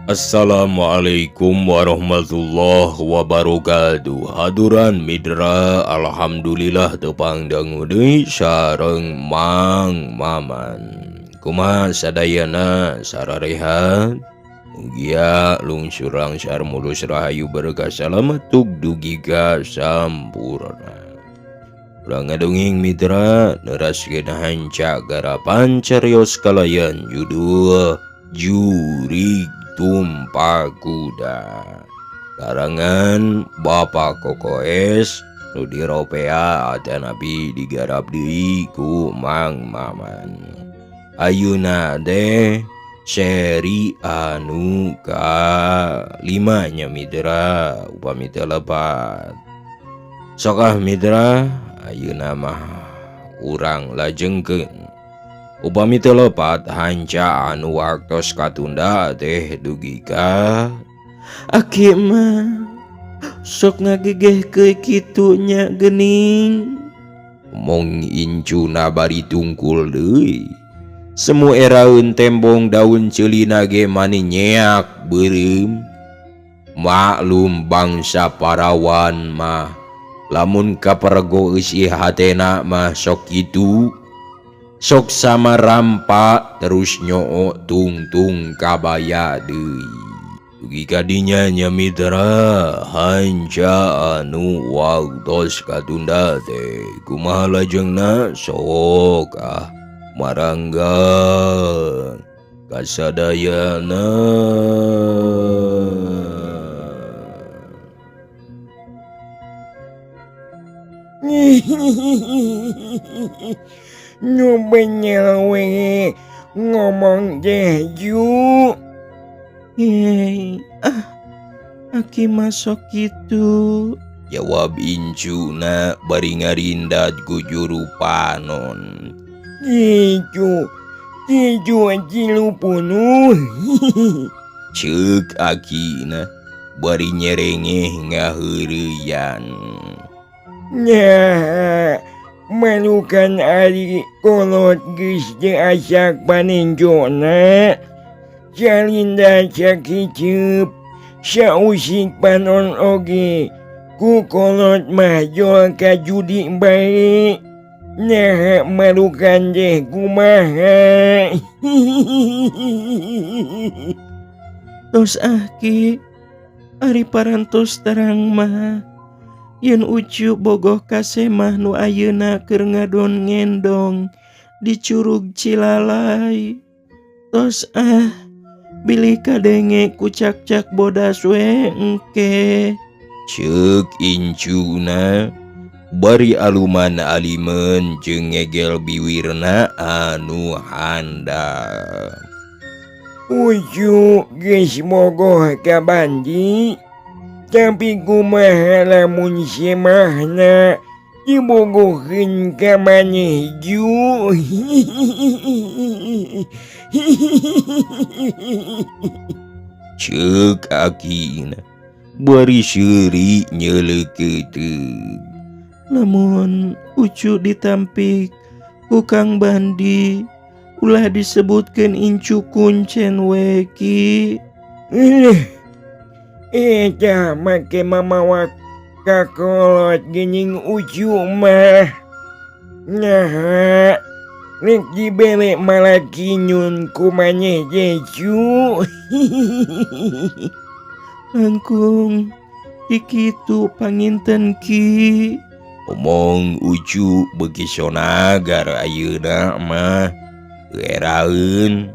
Assalamualaikum warahmatullahi wabarakatuh. Haduran Mitra, alhamdulillah tepang dangu deui sareng Mang Maman. Kumaha sadayana sararehat? Mugia lungsur langsar mulus rahayu berkah salamet tug dugi ka sampurna. Ulang ngadongeng Mitra, neraskeun hanca garapan carios kalayan judul Jurig Tumpak Kuda. Karangan Bapak Kokoes nu diropea atanapi digarap deui ku Mang Maman. Ayeuna teh seri anu ka-5 nya Mitra, upami teu lepat. Sok ah Mitra, ayeuna mah urang lajengkeun. Upami teu lepat hanca anu waktos katunda teh dugi ka Aki mah sok ngagegeh ke kitu nya geuning. Mong incuna bari tungkul deui. Semu eraeun tembong daun ceulina ge mani nyeak beureum. Maklum bangsa parawan mah lamun kapergo eusi hatena mah sok kitu. Sok sama rampa terus nyoo tungtung kabaya deui. Dugi kadinya nya Mitra, hanca anu waktos katunda teh kumaha lajengna sok ah marangga kasadayana. Nu bener we ngomong deh ju. Hei, ah, aki masuk gitu. Jawab incuna bari ngarindat ku juru panon. Gitu, gitu 30. Ceuk akina bari nyerengeh ngaheureuyan. Nya, malukan ari kolot geus teu asak panenjona. Calinda cakiceup sausik panon oge ku kolot mah jol ka judi bae. Nah, malukan deh kumaha. Tos ah ki, ari parantos terang mah. Yen Ucu bogoh ka Semah nu ayeuna keur ngadon ngendong di Curug Cilalay. Tos ah, bilih kadenge ku cak-cak bodas we engke. Ceuk incuna bari aluman alimen jeung ngegel biwirna anu handap. Ucu geus bogoh ka Bandi, tapi kumaha lamun semahna dibogohkeun ka maneh ju. Ceuk akina bari seuri nyeleukeuteup. Lamun Ucu ditampik ku Kang Bandi, ulah disebutkeun incu kuncen we ki. Eta make mamawa kakolot geuning Ucu mah. Nah, rek dibere malah kinyun ku maneh teh cu. Langkung kikitu panginten ki. Omong Ucu beuki sonagar ayeuna mah. Eraeun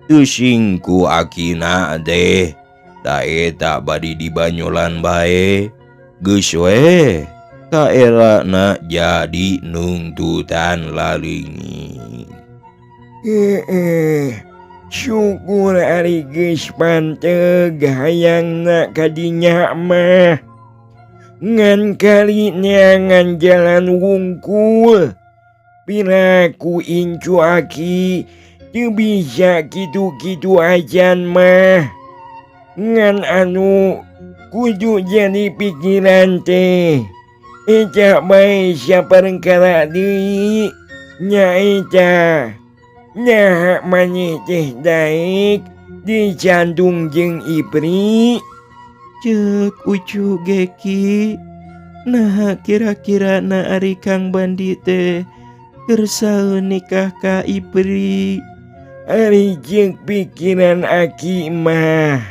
teu sing ku akina teh. Da eta badi dibanyolan bae. Geus we kaerana jadi nungtutan laleungit. Heeh. Syukur ari geus panteg hayangna ka dinya mah. Ngan kali neangan jalan wungkul. Piraku incu aki teu bisa kitu-kitu ajan mah. Ngan anu kudu jadi pikiran teh. Eta bae saperkara deui nyaeta. Nah maneh teh daek dicandung jeung Ipri. Ceuk Ucu ge Ki. Nah kira-kira na ari Kang Bandi teh kersa nikah ka Ipri. Ari jeung pikiran aki mah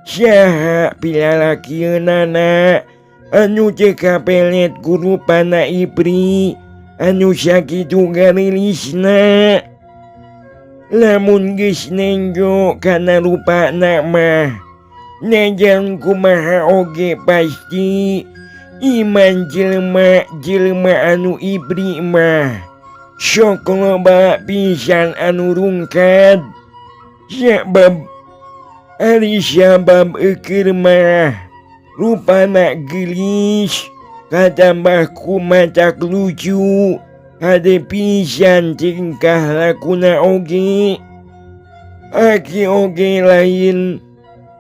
saha pilalakieunana anu teu kapelet ku rupana Ipri anu sakitu garilisna. Lamun geus nenjo kana rupana mah najan kumaha oge pasti iman jelema-jelema anu Ipri mah sok loba pisan anu rungkad. Sabab ari sabab eukeur mah rupana geulis katambah ku matak lucu hade pisan tingkah lakuna oge. Aki oge lain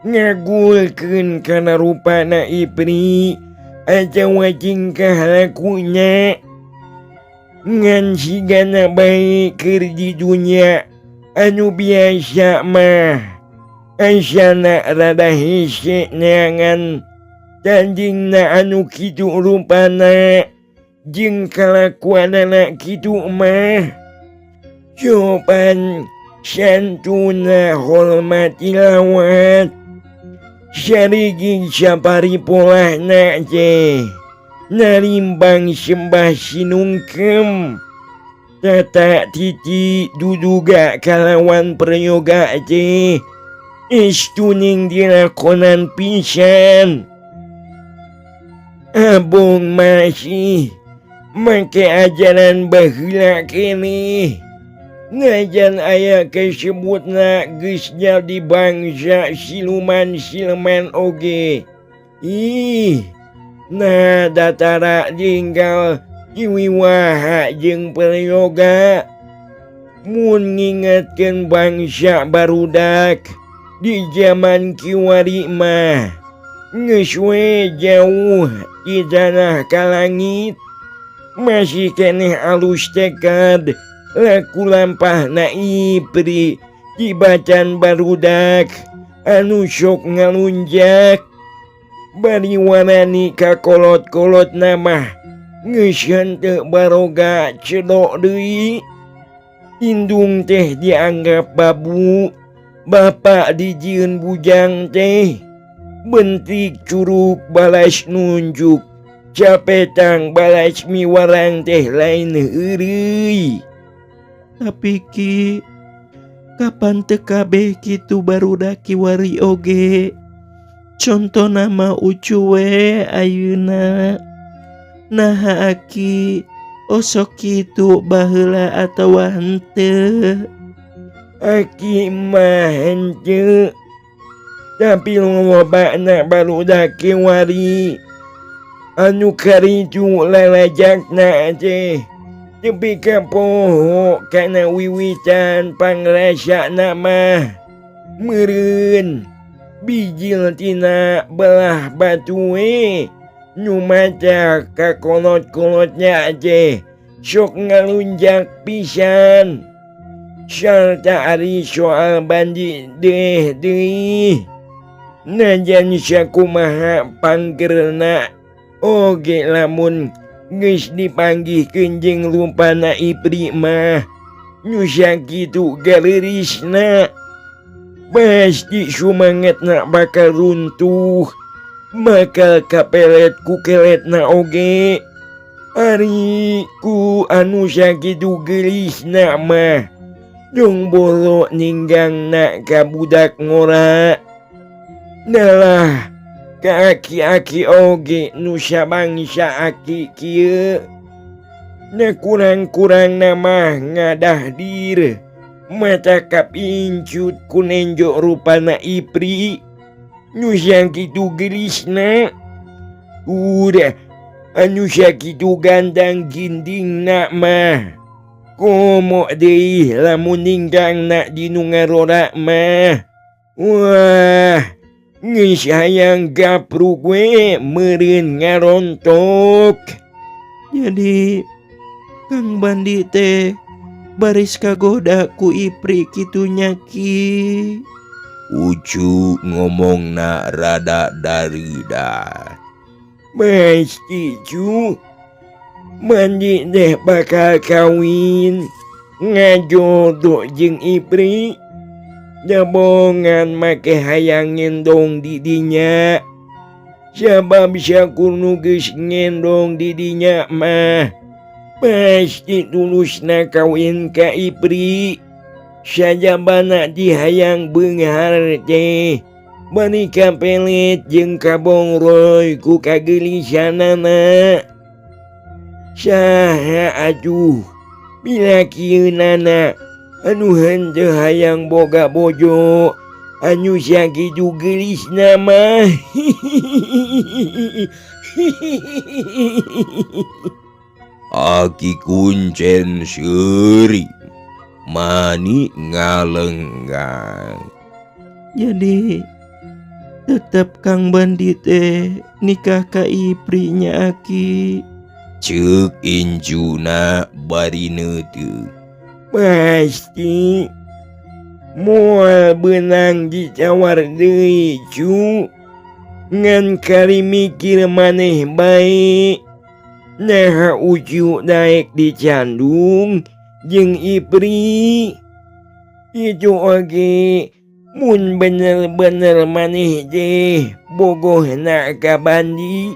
ngagulkeun kana rupana Ipri atawa tingkah lakunya. Ngan sigana bae keur di dunya anu biasa mah asana rada hese neangan tandingna anu kitu rupana jeung kalakuanana kitu mah. Sopan santuna hormat tilawat sarigig saparipolahna teh narimbang sembah sinungkem tata titi duduga kalawan prayoga teh istuning dilakonan pisan. Abong masih make ajaran baheula keneh. Najan aya kasebutna geus jadi bangsa siluman sileman oge. Ih, nah datara tinggal diwiwaha jeung prayoga. Mun ngingetkeun bangsa barudak di zaman kiwari mah geus we jauh di tanah ka langit. Masih keneh alus tekad laku lampahna Ipri dibacan barudak anu sok ngalunjak. Bari warani ka kolot-kolot mah geus henteu baroga cedok deui. Indung teh dianggap babu, bapak dijieun bujang teh. Bentik curug balas nunjuk, capetang balas miwarang teh lain heureuy. Tapi Ki, kapan teu kabeh kitu barudak kiwari oge. Contohna mah Ucu we ayeuna. Naha aki osok kitu baheula atawa henteu? Aki mah henteu. Tapi lolobana barudak kiwari anu karitu lalajakna teh tepi ka poho kana wiwitan pangrasana mah meureun bijil tina belah batu we nu maca ka kolot-kolotnya teh sok ngalunjak pisan. Sarta ari soal bandi deh deui najan sakumaha panggerna oge lamun geus dipanggihkeun jeung rupana Ipri mah nu sakitu galeurisna pasti sumangetna bakal runtuh, bakal kapelet ku keletna oge. Ari ku anu sakitu geulisna mah dong boro ninggangna ka budak ngora. Dalah ka aki-aki oge nu sabangsa aki kieu. Na kurang-kurang mah ngadahdir Mata kapincut ku nenjo rupana Ipri nu sakitu geulisna. Udah anu sakitu gandang gindingna mah. Komo deui lamun ningkangna di nu ngarora mah. Wah, geus hayang gapruk we meureun ngarontok. Jadi Kang Bandi teh baris kagoda ku Ipri kitunya Ki. Ucu ngomongna rada darida. Pasti cu, Bandi teh bakal kawin ngajodoh jeung Ipri. Jabongan make hayang ngendong di dinya. Sabab sakur nu geus ngendong di dinya mah pasti tulusna kawin ka Ipri. Sajabana dihayang beunghar teh bari kapelet jeung kabongroy ku kageulisanana. Saha atuh bila kieunana anu henteu hayang boga bojo anu sakitu geulisna mah. Aki kuncen seuri mani ngalenggang. Jadi tetep Kang Bandi teh nikah ka Iprinya Aki. Ceuk injuna bari neuteuk. Pasti moal beunang dicawar deui cu. Ngan kali mikir maneh bae. Nah Ucu daek dicandung jeung Ipri. Itu oge mun bener-bener maneh teh bogohna ka Bandi.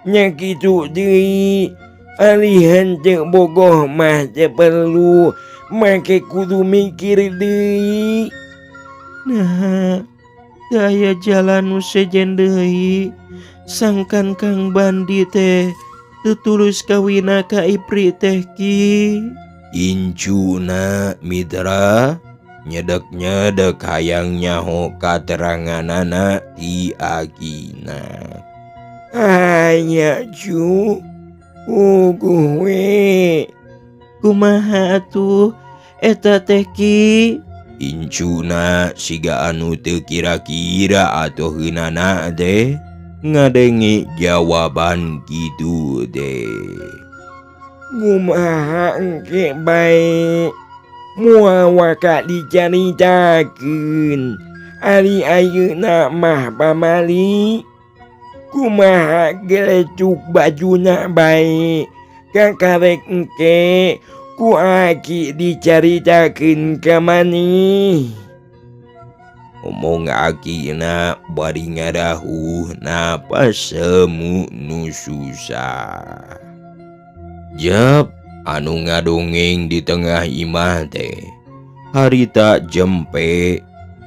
Nya kitu deui ari henteu bogoh mah teu perlu make kudu mikir deui. Nah, teu aya jalan nu sejen deui sangkan Kang Bandi teh teu tulus kawina ka Ipri teh Ki. Incuna mitra nyedek-nyedek hayang nyaho kateranganana ti akina. Aya cu, uguh we. Kumaha atuh eta teh Ki? Incuna siga anu teu kira-kira atuh heunana teh ngadenge jawaban kitu teh. Kumaha engke bae moal waka dicaritakeun ari ayeuna mah pamali. Kumaha gelecuk bajuna bae kakarek engke ku aki dicaritakeun ka maneh. Omong akina bari ngarahuh napas semu nu susah. Jep anu ngadongeng di tengah imah teh harita jempe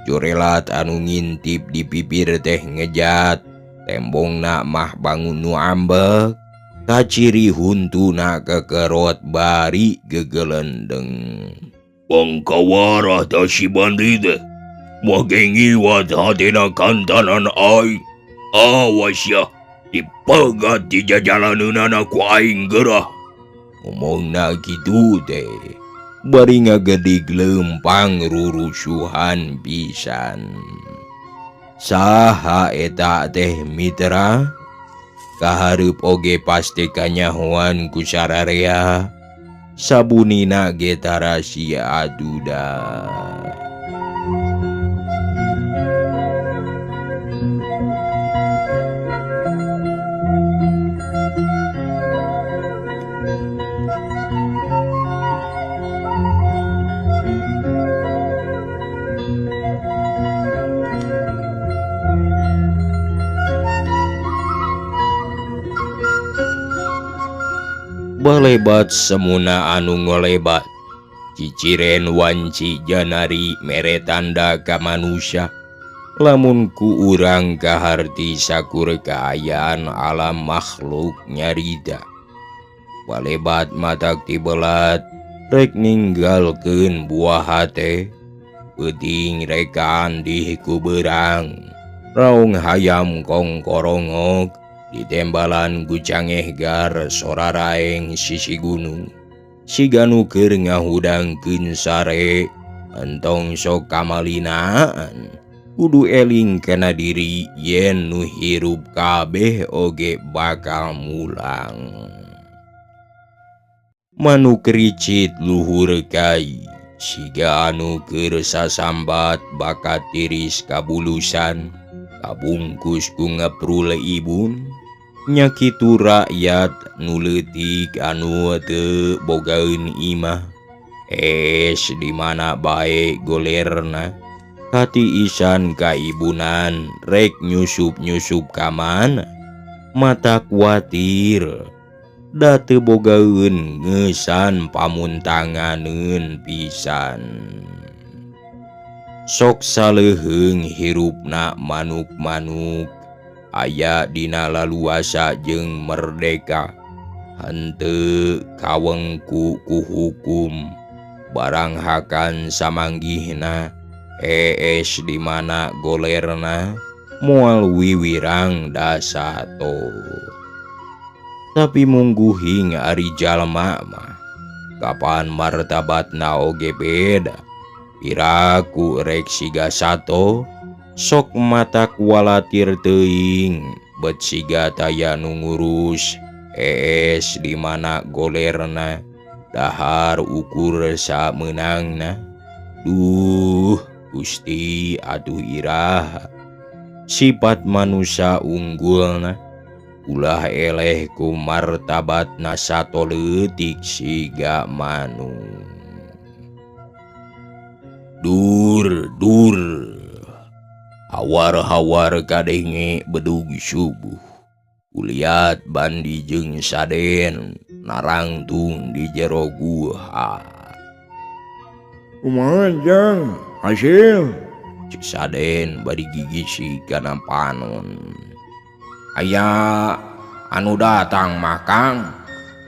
curelat anu ngintip di pipir teh ngejat tembongna mah bangun nu ambek kaciri huntuna kekerot bari gegelendeng. Pangkawarah ta si Bandi teh wagengiwat hatina kantanan aing. Awas ya dipegat di jajalaneunana ku aing gerah. Omongna kitu teh bari ngagedig lempang rurusuhan pisan. Saha eta teh mitra? Kahareup oge pasti kanyahoan ku sararea. Sabunina ge tarasia aduda. Balebat semuna anu ngolebat ciciren wanci janari mere tanda ka manusia lamun ku urang kaharti sakur kaayaan alam makhluk nyarida. Balebat matak tibelat Rek ninggalkeun buah hate peuting rek kaandih ku beurang. Raung hayam kongkorongok ditembalan ku cangeh gar soraraeng sisi gunung. Siga nu keur ngahudangkeun sare entong sok kamalinaan. Kudu eling kana diri yen nu hirup kabeh oge bakal mulang. Manuk ricit luhur kai siga anu keur sasambat bakat tiris kabulusan kabungkus ku ngeprul ibun. Nya kitu rakyat nu leutik anu teu bogaeun imah. Es di mana bae golerna katiisan kaibunan rek nyusup-nyusup ka mana mata kuatir da teu bogaeun ngeusan pamuntanganeun pisan. Sok saleuheung hirupna manuk-manuk aya dina laluasa jeung merdeka henteu kawengku ku hukum barang hakan samanggihna es di mana golerna moal wiwirang dasato. Tapi mungguhing ari jalma mah kapan martabatna oge beda. Piraku rek siga sato sok mata kualatir teuing bet siga taya nu ngurus es di mana golerna dahar ukur sameunangna. Duh Gusti aduh iraha sifat manusia unggulna ulah eleh ku martabatna sato leutik siga manuk. Dur dur hawar-hawar kadenge bedug subuh. Kuliat Bandi jeung Saden narangtung di jero guha. Kumaha jang hasil? Cek Saden bari gigisi kana panon. Aya anu datang mah Kang,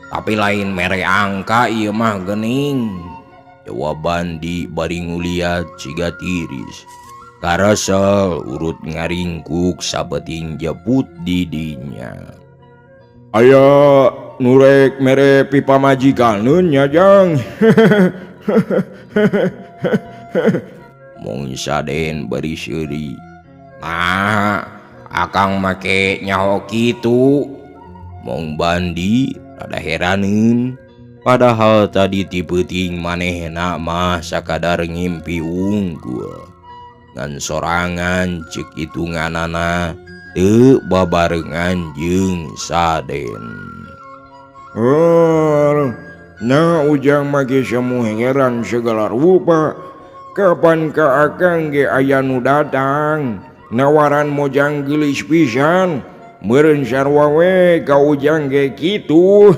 tapi lain mere angka ieu mah geuning. Jawab Bandi bari nguliat siga tiris. Karasel urut ngaringkuk sabeting jeput didinya. Aya nu rek mere pipa majikaneun nya jang. Mong Saden bari seuri. Nah, akang make nyaho kitu. Mong Bandi rada heraneun. Padahal tadi ti peuting manehna mah sakadar ngimpi unggul. Ngan sorangan ceuk hitunganana teu babarengan jeung Saden. Nah ujang mah semu heran segala rupa. Kapan ka akang ge aya nu datang nawaran mojang geulis pisan. Meureun sarua we ka ujang ge kitu.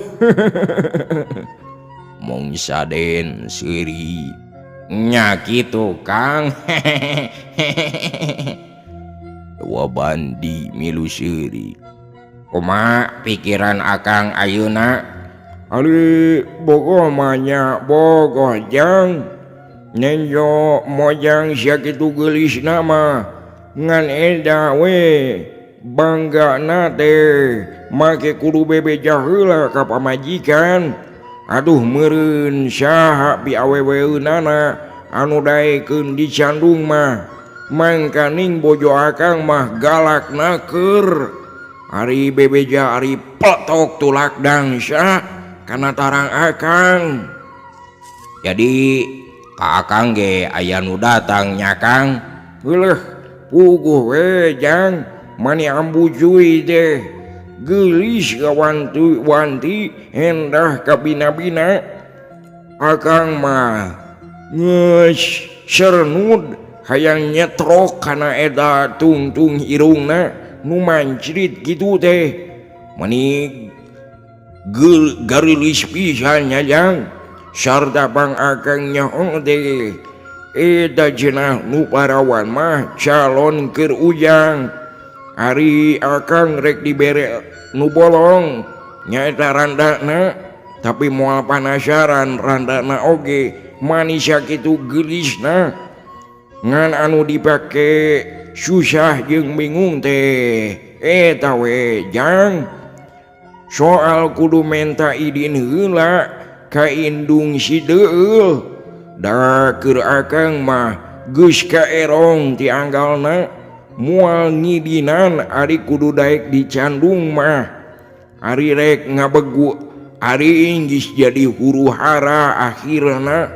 Mong Saden seuri. Nya kitu Kang. Jawab Bandi milu seuri. Kumaha pikiran akang ayeuna? Ari bogoh mah nya bogoh jang. Nenjo mojang sia kitu geulisna mah ngan eda we bangga na teh make kudu bebeja heula ka pamajikan. Aduh meureun saha bi aweweunana anu daekeun dicandung mah. Mangkaning bojo akang mah galak naker. Ari bebeja ari petok tulak dangsa kana tarang akang. Jadi ka akang ge aya nu datang nya Kang. Geuleuh puguh we jang. Mani ambu cuy teh geulis kawanti endah kabina-bina. Akang mah geus sernud hayang nyetrok kana eta tungtung irungna nu mancrit kitu teh. Mani garilis pisan nya jang. Sarta pang akang nyaho teh eta cenah nu parawan mah calon keur ujang. Ari akang rek dibere nu bolong nyaeta randana. Tapi moal panasaran randana oge manis sakitu geulisna ngan anu dipake susah jeung bingung teh eta we jang soal kudu menta idin heula ka indung si Deul da keur akang mah geus kaerong ti anggalna moal ngidinan ari kudu daek dicandung mah ari rek ngabegu ari inggis jadi huru hara akhirna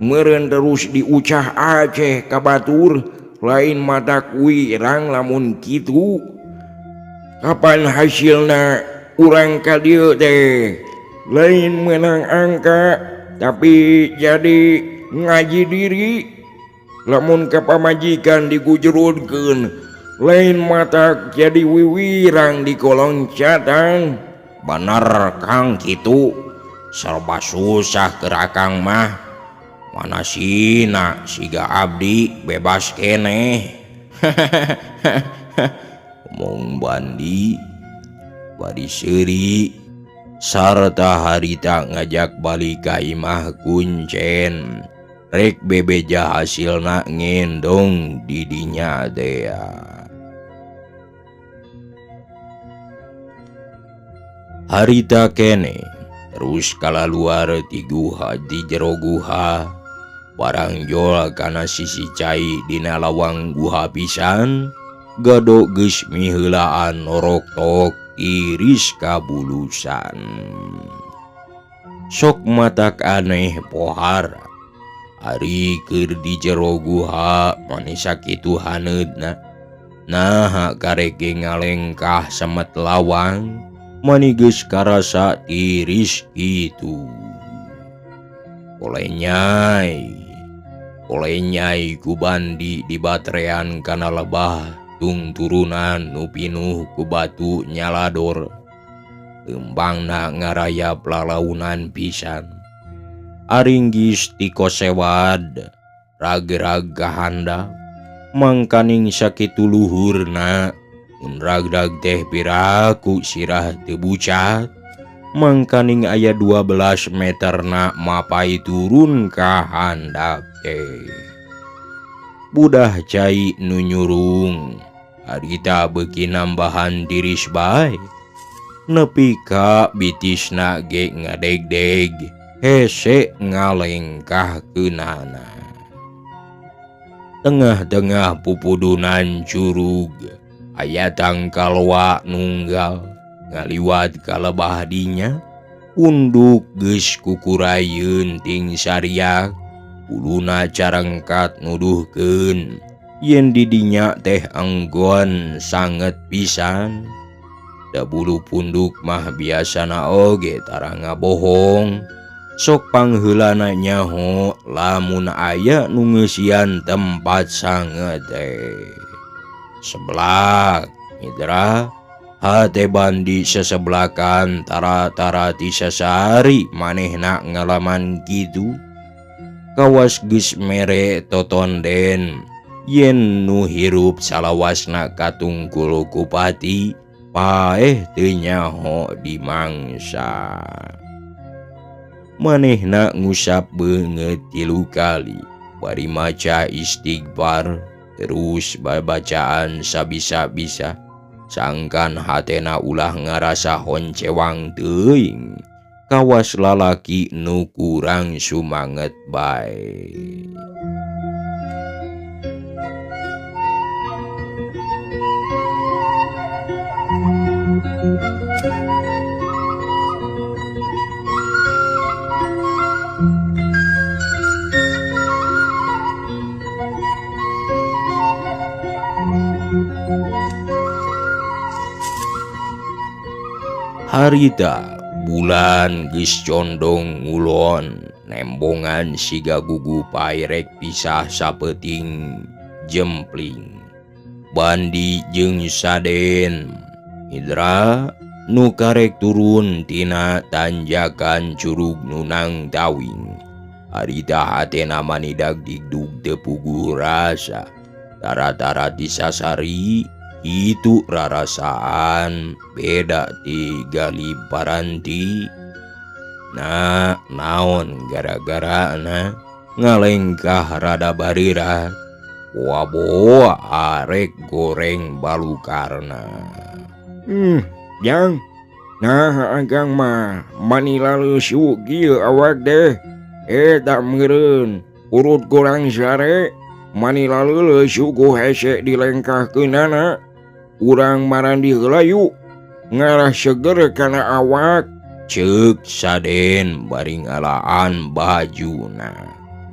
meureun terus diucah Aceh ka batur lain mata kuirang lamun kitu kapan hasilna urang ka dieu teh lain menang angka tapi jadi ngaji diri lamun ka pamajikan digujurudkeun lain mata jadi wiwirang di kolong catang. Bener Kang kitu serba susah keur akang mah mana sina siga abdi bebas keneh. Omong Bandi bari seuri sarta harita ngajak balik ka imah kuncen rek bebeja hasilna ngendong di dinya tea. Harita kene terus kalaluar ti guha di jero guha barang jol kana sisi cai dina lawang guha pisan gado geus miheulaan norok-tok iris kabulusan. Sok matak aneh pohara ari keur di jero guha manis sakitu haneutna naha kareke ngalengkah semet lawang mani geus karasa tiris kitu. Oleh nyai ku Bandi dibatrean kana lebah tung turunan nu pinuh ku batu nyalador lembangna ngarayap lalaunan pisan. Aringgis tikosewad rag-rag kahandap mangkaning sakitu luhurna mun rag-rag teh piraku sirah teu bucat mangkaning aya 12 meterna mapai turun ka handap teh. Budah cai nu nyurung harita beuki nambahan tiris bae nepi ka bitisna ge ngadegdeg hese ngalengkah keunana. Tengah-tengah pupudunan curug aya tangkalwa nunggal ngaliwat ka lebah dinya punduk geus kukurayeun ting sariak uluna carengkat nuduhkeun yen di dinya teh anggon sanget pisan. Da bulu punduk mah biasana oge tara ngabohong sok pangheulana nyaho lamun aya nu ngeusian tempat sanget teh. Seblak mitra hate Bandi seseblakan tara-tara ti sasari manehna ngalaman kitu. Kawas geus mere totonden yen nu hirup salawasna katungkul ku pati paeh teu nyaho dimangsa. Manehna ngusap beungeut 3 kali bari maca istighfar terus babacaan sabisa-bisa sangkan hatena ulah ngarasa honcewang teuing kawas lalaki nu kurang sumanget bae. Harita bulan geus condong ngulon nembongan siga gugu pairek pisah sapeuting jempling. Bandi jeung Saden Indra nu karek turun tina tanjakan curug nunang tawing. Harita hatena manidag digdug teu puguh rasa tara-tara disasari itu rarasaan beda ti gali paranti. Nah naon gara-gara na ngalengkah rada barira boa-boa arek goreng balukarna. Jang nah akang mah mani laleusu kieu awak deh. Tak meureun urut kurang sare mani laleusu ku hese dilengkahkeunana. Urang marandi heula yuk ngarah seger kana awak. Ceuk Saden bari ngalaan bajuna.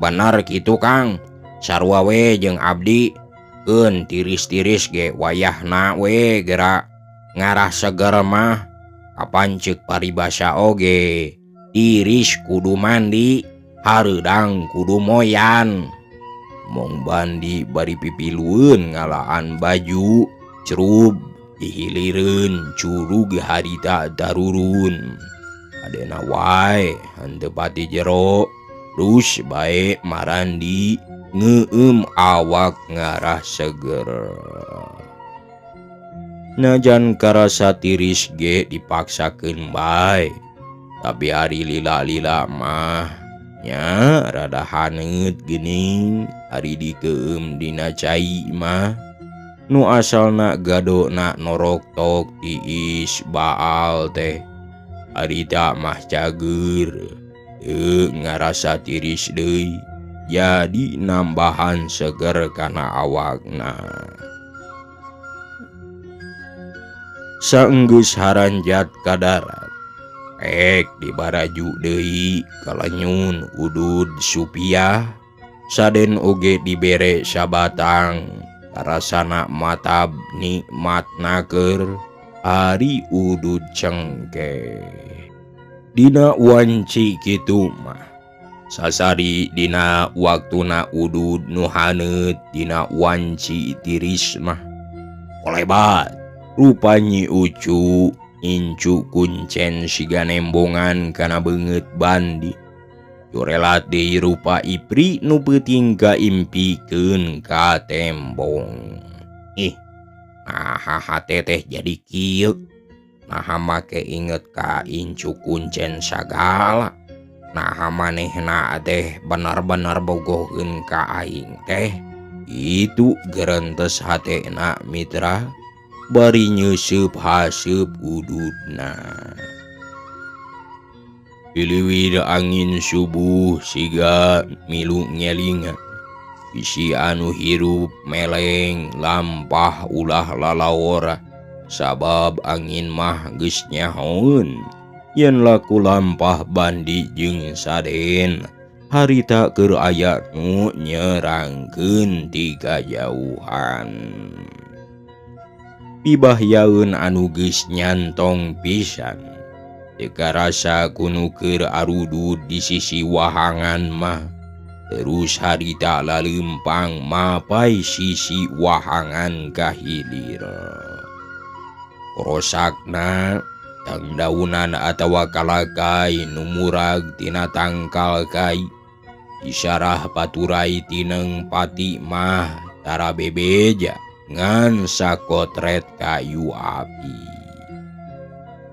Bener kitu Kang, sarua we jeung abdi keun tiris-tiris ge wayahna we geura ngarah seger mah. Kapan ceuk paribasa oge tiris kudu mandi, hareudang kudu moyan. Mong Bandi bari pipilueun ngalaan baju cerub dihilireun curug harita darurun. Adena wae henteu pati jero terus bae marandi ngeueum awak ngarah seger. Najan karasa tiris ge dipaksakeun bae, tapi ari lila-lila mah nya rada haneut geuning ari dikeueum dina cai mah. Nu asalna gadona noroktok tiis baal teh harita mah cager teu ngarasa tiris deui jadi nambahan seger kana awakna. Saenggeus haranjat ka darat ek dibaraju deui kalenyun udud supiah. Saden oge dibere sabatang rasana matab nikmat naker ari udud cengkeh. Dina wanci kitu mah sasari dina waktuna udud nu haneut dina wanci tiris mah kolebat rupa Nyi Ucu incu kuncen siga nembongan kana beungeut Bandi. Jurelat deui rupa Ipri nu peuting kaimpikeun ka tembong. Ih, naha hate teh jadi kieu. Naha make inget ka incu kuncen sagala. Naha manehna teh bener-bener bogoheun ka aing teh. Itu gerentes hatena mitra bari nyeuseub haseup ududna. Piliwir angin subuh siga milu ngelingan. Bisi anu hirup meleng lampah ulah lalawora. Sabab angin mah geus nyahoeun yen laku lampah Bandi jeung Saden harita keur aya nu nyerangkeun ti kajauhan. Pibahyaeun anu geus nyantong pisan. Teu karasa kunu keur arudud di sisi wahangan mah. Terus harita laleumpang mapai sisi wahangan ka hilir. Rosakna tang daunan atawa kalakai nu murag tina tangkal kai. Isarah paturai tineng pati mah tara bebeja ngan sakotret kayu api.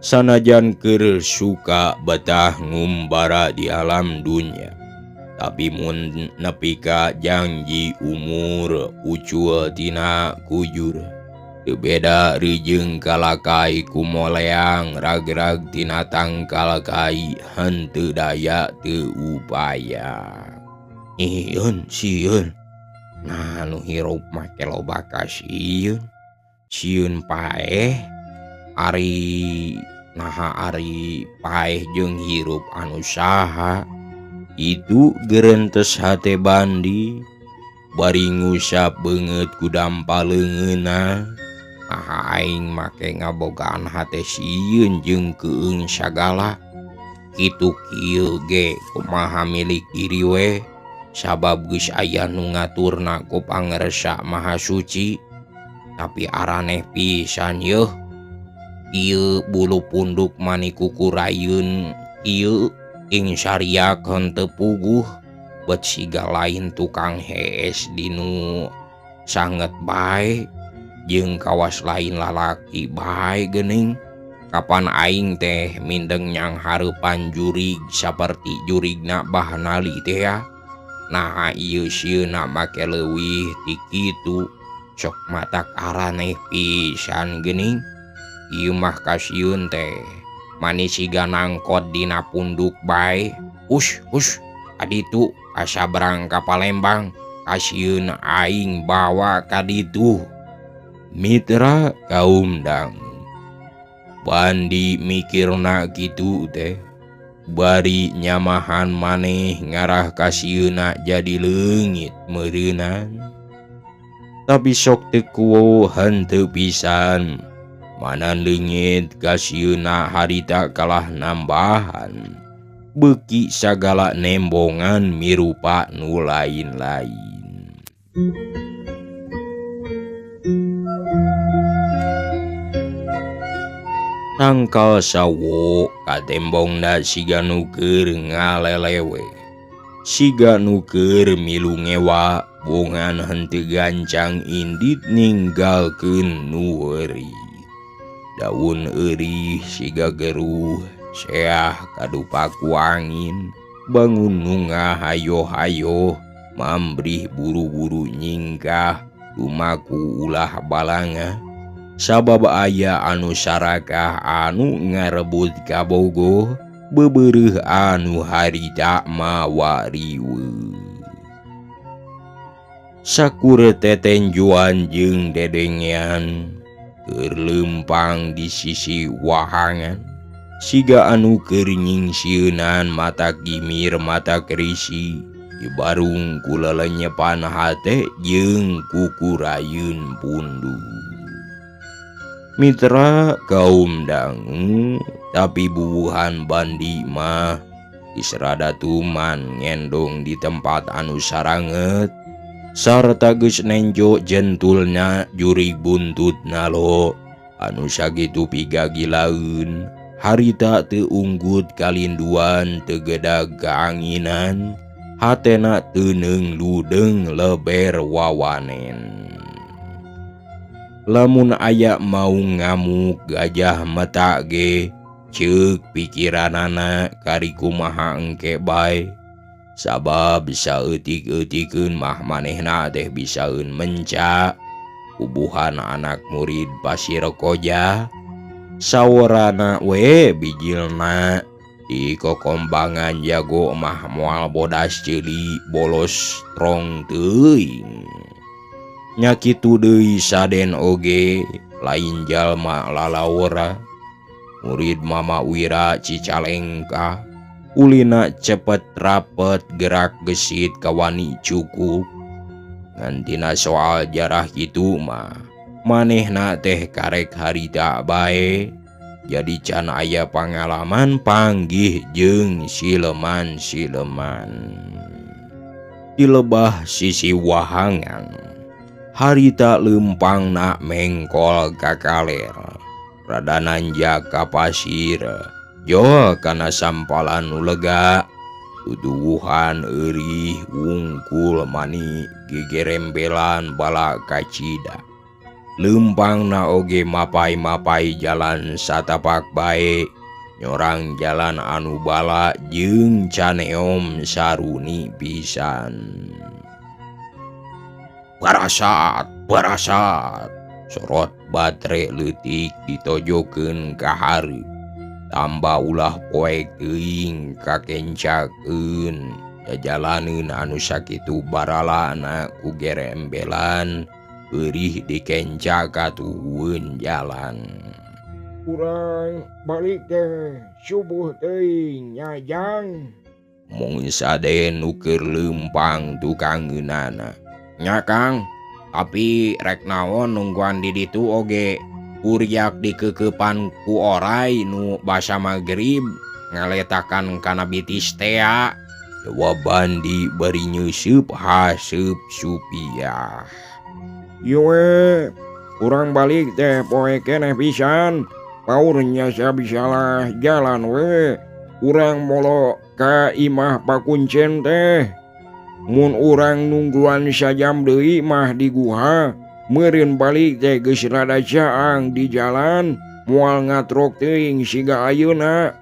Sanajan keur suka betah ngumbara di alam dunya, tapi mun nepi ka janji umur ucul tina kujur. Teu beda rijeung kalakai kumoleang ragrag tina tangkal kai henteu daya teu upaya. Ieun sieun. Nah nu hirup mah loba kasieun. Sieun paeh ari naha ari paeh jeung hirup anu saha. Itu gerentes hate Bandi bari ngusap beungeut ku dampa leungeunna. Naha aing make ngabogaan hate sieun jeung keueung sagala. Kitu kieu ge kumaha milik diri we, sabab geus aya nu ngaturna ku Pangersa Maha Suci. Tapi araneh pisan yeuh. Ieu bulu punduk mani kukurayeun ieu ing sariak henteu puguh bet siga lain tukang hees dinu sanget bae jeung kawas lain lalaki bae geuning. Kapan aing teh mindeng nyang hareupan jurig saperti jurigna Bah Nali teh ya. Nah ieu sieuna make leuwih ti kitu. Sok matak araneh pisan geuning. Ieu mah kasieun teh. Mani siga nangkot dina punduk bae. Hus hus kaditu kasabrang ka Palembang. Kasieun aing bawa ka ditu. Mitra kaum dang. Bandi mikirna kitu teh. Bari nyamahan maneh ngarah kasieuna jadi leungit meureunan. Tapi sok teu kuwu henteu pisan. Mana leungit kasieuna harita kalah nambahan. Beuki sagala nembongan mirupa nu lain-lain. Tangkal sawo katembongna siga nu keur ngalelewe. Siga nu keur milu ngewa bongan henteu gancang indit ninggalkeun nu eureut. Daun eurih siga geruh seah kadupa ku angin. Bangun nungah hayo-hayo mambrih buru-buru nyingkah lumaku ulah balanga. Sabab aya anu sarakah anu ngarebut kabogoh bebereuh anu harita mawa riweuh. Sakur tetenjuan jeung dedengean keur leumpang di sisi wahangan. Siga anu keur nyingsieunan mata gimir mata kerisi dibarung ku lelenyepan hate jeung kukurayeun pundu. Mitra kaum dangu tapi bubuhan Bandi mah geus rada tuman ngendong di tempat anu saranget sarta geus nenjo jentulna jurig buntutna lo anu sakitu pigagilaeun harita teu unggut kalinduan teu gedag kaanginan hatena teuneung ludeung leber wawanen. Lamun aya mau ngamuk gajah mata ge ceuk pikiranana kari kumaha engke bae. Sabab saeutik-eutikeun mah manehna teh bisaeun menca. Ubuhan anak murid Pasir Koja saworana we bijilna di kokombangan jago mah moal bodas ceuli bolos trong teuing. Nya kitu deui Saden oge lain jalma lalawora. Murid Mama Wira Cicalengka ulina cepet rapet gerak gesit kawani cukup. Ngantina soal jarah kitu mah manehna teh karek harita bae. Jadi can aya pangalaman panggih jeung sileman-sileman. Di lebah sisi wahangan harita leumpangna mengkol ka kaler, rada nanjak ka pasir, jol kana sampalan nu lega, tutuwuhan eurih wungkul mani gegerembelan bala kacida. Leumpangna oge mapai-mapai jalan satapak bae, nyorang jalan anu bala jeung caneom saruni pisan. Barasat, barasat, sorot batre leutik ditojokeun ka hareup. Tambah ulah poek teuing kakencakeun, jajalaneun anu sakitu baralana ku gerembelan, eurih dikenca katuhueun jalan. Urang balik teh subuh teuing nyajang. Mung Saden nu keur leumpang tukangeunana. Nya Kang, tapi rek naon nungguan di ditu oge uryak dikekepan ku orai nu basa magrib ngaletakan kana bitis tea. Jawab Bandi bari nyeuseub haseup supiah. Ieu we, urang balik teh poe keneh pisan. Paurnya sabisalah jalan we. Urang molo ka imah pakuncen teh. Mun urang nungguan sajam deui mah di guha, meureun balik teh geus rada caang di jalan. Moal ngatrok teuing siga ayeuna.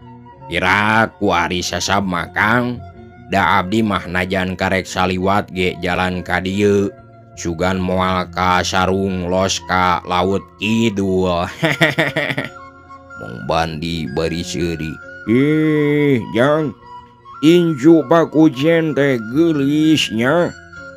Piraku ari sasab mah Kang. Da abdi mah najan karek saliwat ge jalan ka dieu. Sugan moal ka sarung los ka laut kidul. Mong Bandi bari seuri. Ih, Jang. Incu Pakuncen teh geulis nya.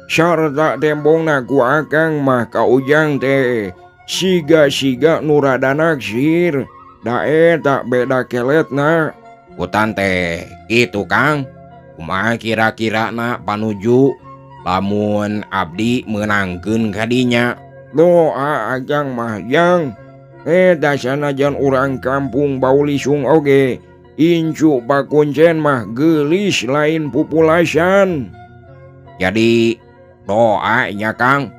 Sarta tembongna ku akang mah ka Ujang teh siga-siga nu rada naksir. Da eta beda keletna. Kutan teh kitu Kang. Kumaha kira-kirana panuju lamun abdi meunangkeun ka dinya? Doa akang mah Jang. Eta sanajan urang kampung bau lisung oge. Incu Pakuncen mah geulis lain pupulasan. Jadi doa nya Kang.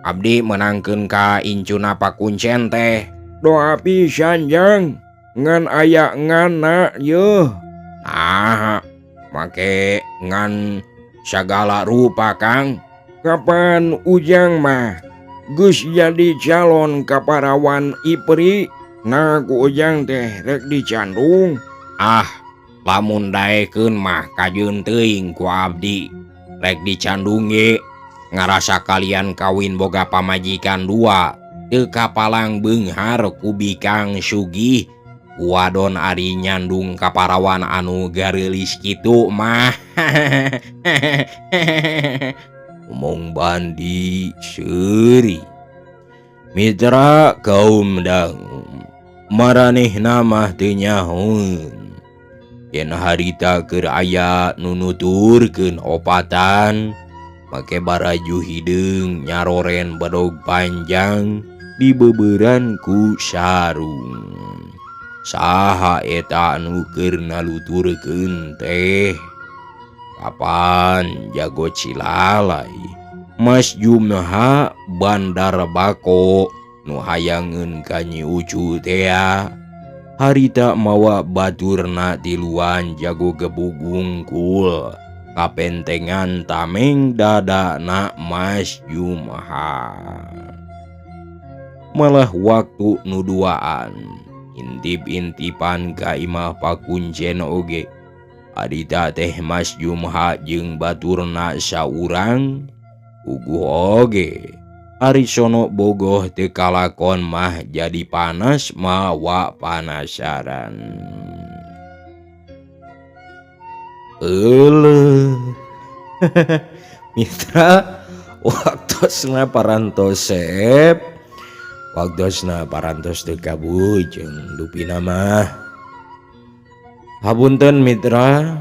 Abdi meunangkeun ka incuna Pakuncen teh. Doa pisan Jang. Ngan aya nganna yeuh. Nah, make ngan sagala rupa Kang. Kapan Ujang mah geus jadi calon kaparawan Ipri, nah ku Ujang teh rek dicandung. Ah, lamun daekeun mah kajeun teuing ku abdi. Rek dicandung ge ngarasa kalian kawin boga pamajikan dua. Teu kapalang beunghar ku bikang sugih. Wadon ari nyandung kaparawan anu gareulis kitu mah. Omong Bandi seuri. Mitra kaum dangu maranehna mah teu nyahoeun. Yen harita keur aya nu nuturkeun opatan make baraju hideung nyaroren bedog panjang dibeuberan ku sarung. Saha eta anu keur naluturkeun teh? Kapan jago cilalai Mas Jumha Bandar Bako nu hayangeun ka Nyi Ucu tea. Harita mawa baturna tiluan jago gebug wungkul kapentengan tameng dadana Mas Jumha. Malah waktu nu duaan intip-intipan ka imah Pakuncen oge. Harita teh Mas Jumha jeung baturna saurang puguh oge. Ari sono bogoh teu kalakon mah jadi panas mawa panasaran. Euleuh. Mitra waktosna parantos sep. Waktosna parantos teu kabujeng dupina mah. Hapunten mitra,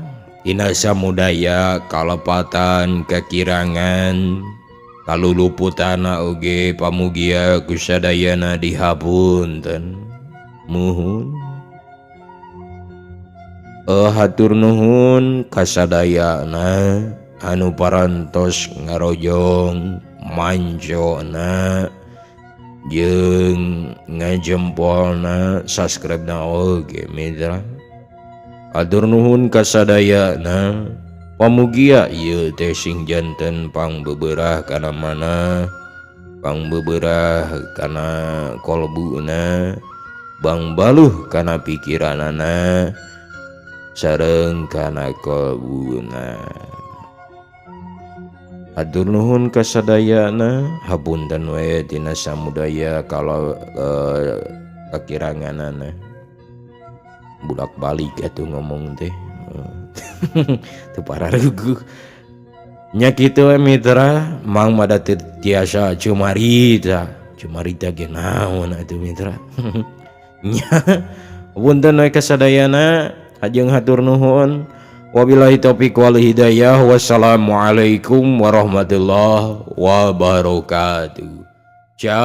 dina samudaya kalepatan kekirangan kaluluputana oge pamugia kusadayana dihapunten. Muhun. Hatur nuhun kasadayana anu parantos ngarojong mancona jeung ngajempolna subscribe-na oge mitra. Hatur nuhun kasadayana pamugia ieu teh sing janten pangbeberah kana mana, pangbeberah kana kolbuna, bangbaluh kana pikiranana, sareng kana kolbuna. Hatur nuhun kasadayana, hapunten we tina samudaya kalau kakiranganana. Bulak-balik atuh ngomong teh. Teu pararuguh. Nya kitu we mitra, mang mada teu tiasa cumarita. Cumarita ge naon atuh mitra. Nya punten we kasadayana, hajeng hatur nuhun. Wabillahi taufiq wal hidayah. Wassalamualaikum warahmatullahi wabarakatuh. Ciao.